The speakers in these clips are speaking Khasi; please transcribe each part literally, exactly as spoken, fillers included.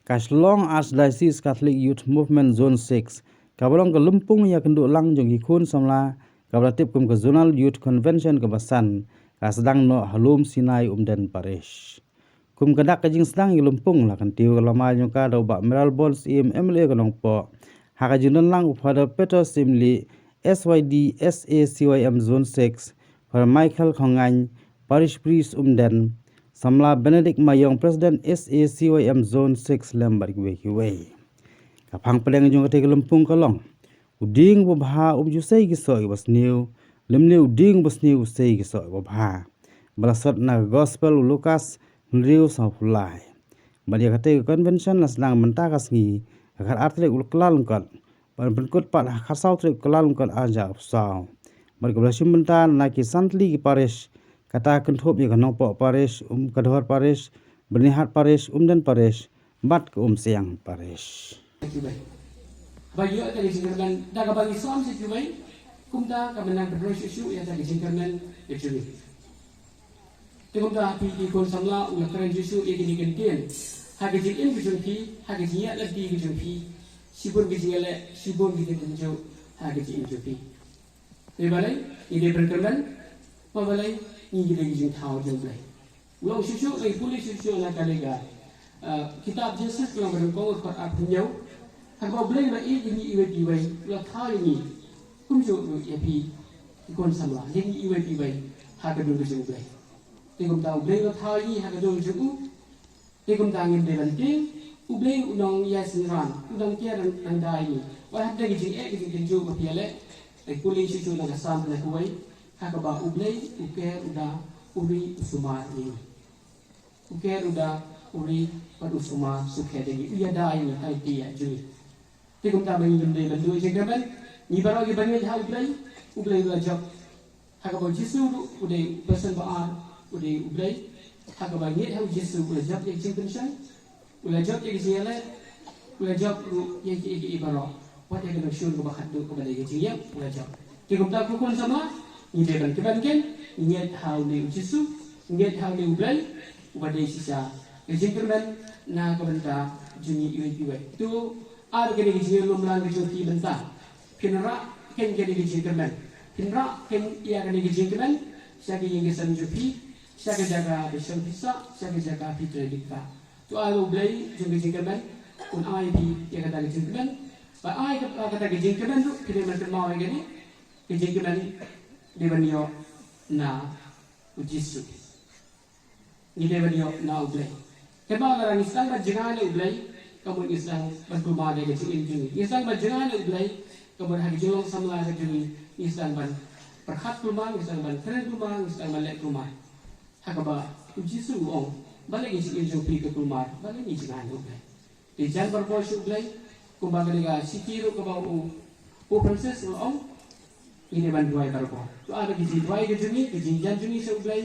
Ka Shillong Archdiocese Catholic Youth Movement Zone six, kaba long ka lympung ïakynduh lang jong ki khun samla, kaba la tip kum ka Zonal Youth Convention kaba san, ka sdang noh ha Lum Sinai, Umden Parish. Kum ka dak ka jingsdang ïa ka lympung, la kyntiew ka lama jong ka da u Bah Mayral Born Syiem, M L A ka Nongpoh, ha ka jingdon lang u Father Peter Syiemlieh, S Y D S A C Y M Zone six, Father Michael Khongaiñ, Parish Priest Umden, Samla Benedict Maiong, President S A C Y M Zone six, lem bad kiwei kiwei. Ka phang pdeng jong katei ka lympung ka long: U dieng uba bha um ju sei ki soh kiba sniew, lymne u dieng uba sniew u sei ki soh kiba bha. Ba la sot na ka Gospel u Lukas hynriew, sawphew lai. Bad ïa katei ka convention la sdang mynta ka sngi, ha ka khatar tarik u Kyllalyngkot, ban pynkut pat ha ka khatsaw tarik u Kyllalyngkot arhajar arphew saw. Bad kaba la shim bynta na ki san tylli ki parish, kata kynthup ïa ka Nongpoh Parish, um, Kadhor Parish, Byrnihat Parish, Umden Parish, bad ka Umsiang Parish. Kiwei. Ba ïoh ïa ka jingkyrmen, da kaba ngi sam sha kiwei, kumta ka mynta ka pynroi shuh shuh ïa ka jingkyrmen ka jong ngi. Te kumta phi ki khun samla, u la kren shuh shuh ïa kine ki ktien ha ka jingim ka jong phi, ha ka jingïaid lynti ka jong phi, shibun ka jingïaleh, shibun ka jingtynjuh ha ka jingim jong phi. Te balei ngi dei ban kyrmen? Ba balei? Ngi dei ki jingthaw jong U Blei. U la ong shuh shuh, ngi pule shuh shuh na kane ka, ah, kitab Jenesis ka lynnong ba nyngkong, ka dkhot arphew hynñiew. Ha kaba U Blei u la ïeit ïa ngi iwei pa iwei, u la thaw ïa ngi, kumjuh ruh ïa phi ki khun samla, ïa ngi iwei pa iwei ha ka dur ka jong U Blei. Te kumta U Blei u la thaw ïa ngi ha ka dur ka jong u. Te kumta ngin dei ban tieng, U Blei u nongïasynran, u nongker nongdai ïa ngi. Wat hapdeng ki jingeh ki jingtynjuh ba phi ïaleh, ngi pule shuh shuh na ka Salm khyndai phew wei, ha kaba U Blei u ker, u da, u ri, u sumar ïa ngi. U ker, u da, u ri bad u sumar sukher ïa ngi, u ïada ïa ngi ha ka lynti jong ngi. Te kumta ba ngin dei ban duh jingkyrmen, ngi baroh kiba ngeit ha U Blei, U Blei u la jop. Ha kaba U Jisu ruh u dei u person ba ar, u dei U Blei. Ha kaba ngeit ha U Jisu u la jop ïa ka jingpynshoi, u la jop ïa ka jingïaleh, u la jop ruh ïa kiei kiei baroh. Wat ïa ka nongshun kaba khatduh kaba dei ka jingïap u la jop. Te kumta ko khun samla, ngi dei ban kyrmen kein, ngi ngeit ha une U Jisu, ngi ngeit ha une U Blei, uba dei shisha ka jingkyrmen na ka bynta jong ngi iwei pa iwei. To ai ba kane ka jingïalum lang ka jong phi mynta, phin rah kein kane ka jingkyrmen. Phin rah kein ïa kane ka jingkyrmen sha ka ïing ka sem jong phi, sha ka jaka ba shong phi sah, sha ka jaka phi trei lyngkha. To ai ba U Blei jong ka jingkyrmen un ai phi ïa kata ka jingkyrmen. Ba ai ka, kata ka jingkyrmen ruh phi dei ban kynmaw ïa kane ka jingkyrmen, dei ban ïoh na U Jisu. Ngi dei ban ïoh na U Blei. Kynmaw lada ngi sdang ban jngai na U Blei, ka mut ngi sdang ban kulmar ïa ka jingim jong ngi. Ngi sdang ban jngai na U Blei, ka mut ha ka jinglong samla ka jong ngi, ngi sdang ban pyrkhat kulmar, ngi sdang ban kren kulmar, ngi sdang ban leh kulmar. Ha kaba U Jisu u ong, balei ka jingim jong phi ka kulmar, balei ngi jngai na U Blei. Te jan barabor sha U Blei, kumba kane ka shithi ruh kaba u Pope Francis u la ong, ngi dei ban duwai barabor. To ai ba ka jingduwai ka jong ngi, ka jingjan jong ngi sha U Blei,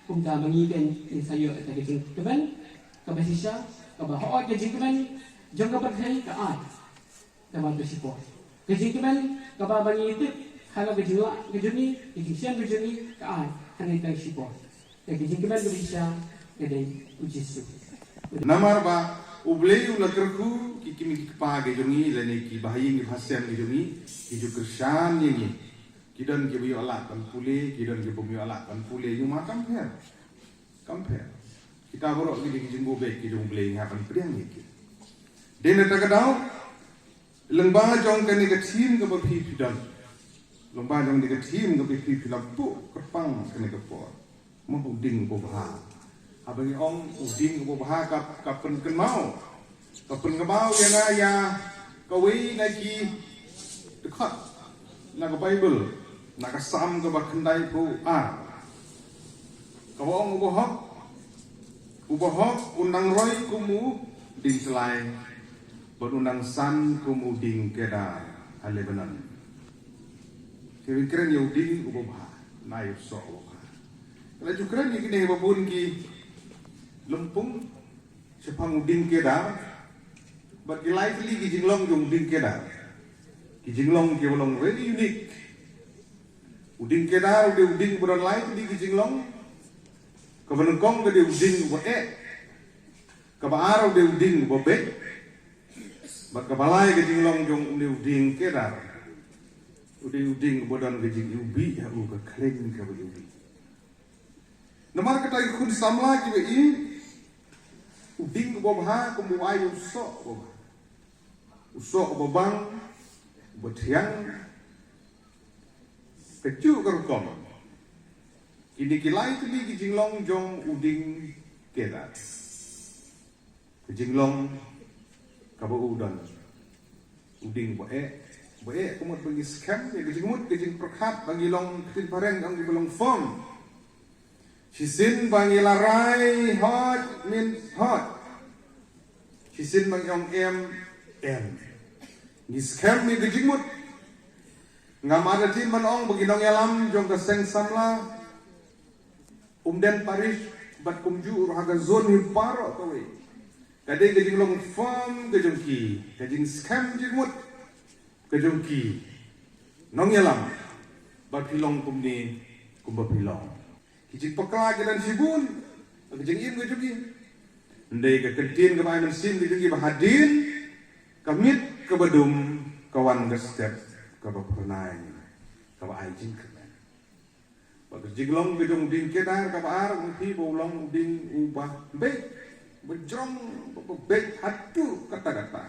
kumta ma ngi kein ngin sa ïoh ïa ka jingkmen kaba shisha, kaba hooid ka jingkmen jong ka pyrthei ka ai, kaba to shipor. Ka jingkmen kaba ma ngi tip halor ka jinglah ka jong ngi, ka jingshem ka jong ngi ka ai, hynrei tang shipor. Ka jingkmen kaba shisha ka dei U Jisu. Namar ba U Blei u la kyrkhu ki kmie ki kpa ki jong ngi, lane ki bahaïing ki bahasem ki jong ngi, ki ju kyrshan ïa ngi. Ki don kiba ïoh lad ban pule, ki don kiba ym ïoh lad ban pule, ïa ma kam pher. Kam pher. Kita baroh ki dei ki jingbuh beit ki jong U Blei, ngi hap ban pdiang ïa ki. Dei na kata ka daw, lyngba jong kane ka theme kaba phi phi don. Lyngba jong kane ka theme kaba phi phi la buh kyrpang kane ka por. Mo u dieng uba bha. Haba ngi ong u dieng uba bha ka, ka pynkynmaw. Ka pynkynmaw ïa nga ïa kawei na ki dkhot na ka Baibl, na ka Salm kaba khyndai phew ar. Kaba ong uba hok, uba hok un nang roi kum u dieng tyllai, bad un nang san kum u dieng kedar ha Lebanon. Te ngi kren ïa u dieng uba bha, na ïa u soh uba bha. Ka la ju kren ïa kine kiba bun ki lympung shaphang u dieng kedar, bad ki lai tylli ki jinglong jong u dieng kedar. Ki jinglong kiba long very unique. U dieng kedar u dei u dieng uba don lai tylli ki jinglong. Kaba nyngkong ka dei u dieng uba eh. Kaba ar u dei u dieng uba beit. Bad kaba lai ka jinglong jong u dei u dieng kedar. U dei u dieng uba don ka jingiwbih ha u, ka khleiñ kaba iwbih. Namar kata ki khun samla kiba ïeit, u dieng uba bha kumba u ai u soh uba bha. U soh uba bang, uba thiang. Kajuh ka rukom. Kine ki lai tylli ki jinglong jong u dieng kedar. Ka jinglong kaba u don u dieng ba eh, ba eh ka mut ba ngi skhem ïa ka jingmut ka jingpyrkhat ba ngi long, ka ktien phareng ong kiba long firm. Shisien ba ngi la rai hoi, min hoi. Shisien ba ngi ong em, em. Ngi skhem ïa ka jingmut. Ngam artatien ban ong ba ki nongïalam jong ka seng samla Umden Parish bad kumjuh ruh ha ka zone hi baroh kawei, ka dei ka jinglong firm ka jong ki, ka jingskhem jingmut ka jong ki nongïalam ba phi long kumne kumba phi long. Ki jingpakla ki don shibun ha ka jingim ka jong ki. Hynrei ka ktien kaba ai mynsiem ka jong ki ba hadien ka miet kaba dum ka wan ka step kaba phyrnai kaba ai jingkyrmen. Ba ka jinglong ka jong u dieng kedar kaba ar, u phi ba u long u dieng uba beit, uba jrong, uba beit haduh katta katta.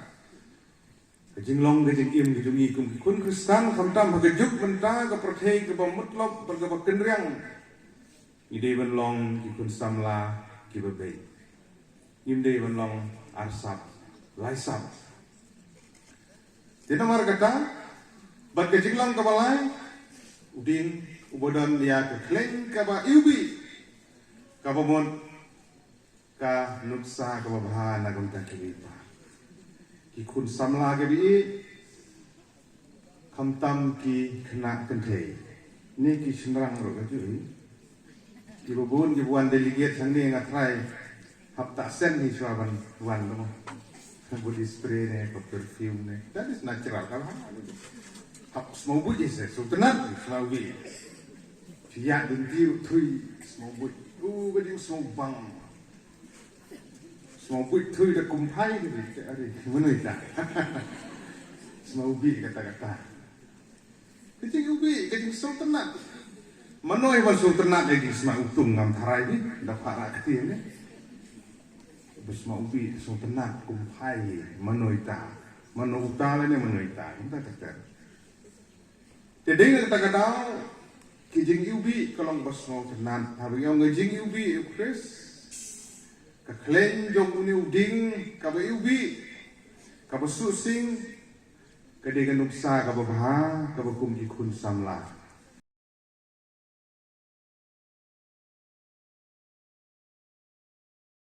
Ka jinglong ka jingim ka jong ngi kum ki khun Khristan, khamtam ha ka juk mynta ka pyrthei kaba mutlop bad kaba kynriang. Ngi dei ban long ki khun samla kiba beit. Ngim dei ban long arsap, laisap. Te namar kata, bad ka jinglong kaba lai, u dieng uba don ïa ka khleiñ kaba iwbih, kaba mut ka nuksa kaba bha na ka bynta ki ri ki par. Ki khun samla kiba ïeit, khamtam ki khynnah kynthei ne ki shynrang ruh ka juh. Kiba bun kiba wan delegate hangne nga tharai hap tah sen hi shuwa ban wan, no? Body spray ne, ka perfume ne. That is natural, ka bha. Hap sngewbha hi se, sngewtynnat, sngewbha. Shu ïa dun ti ruh thui, sngewbha. U ka ding sngewbang. Sngewbha thui da kumphai ki, ki, ari, mano ita. Sngewbha kata kata. Ka jingiwbih, ka jingsngewtynnat. Mano iba sngewtynnat ïa ki sma utung ngam tharai ki, da phara kti ne. Ba sngewbha sngewtynnat kumphai, mano ita. Mano uta lane mano ita, kumta kata. Te dei na kata ka daw, ki jingiwbih ka long ba sngewtynnat. Haba ngi ong ka jingiwbih ïa u Khrist, ka khleiñ jong une u dieng kaba iwbih, kaba suhsing, ka dei ka nuksa kaba bha kaba kum ki khun samla.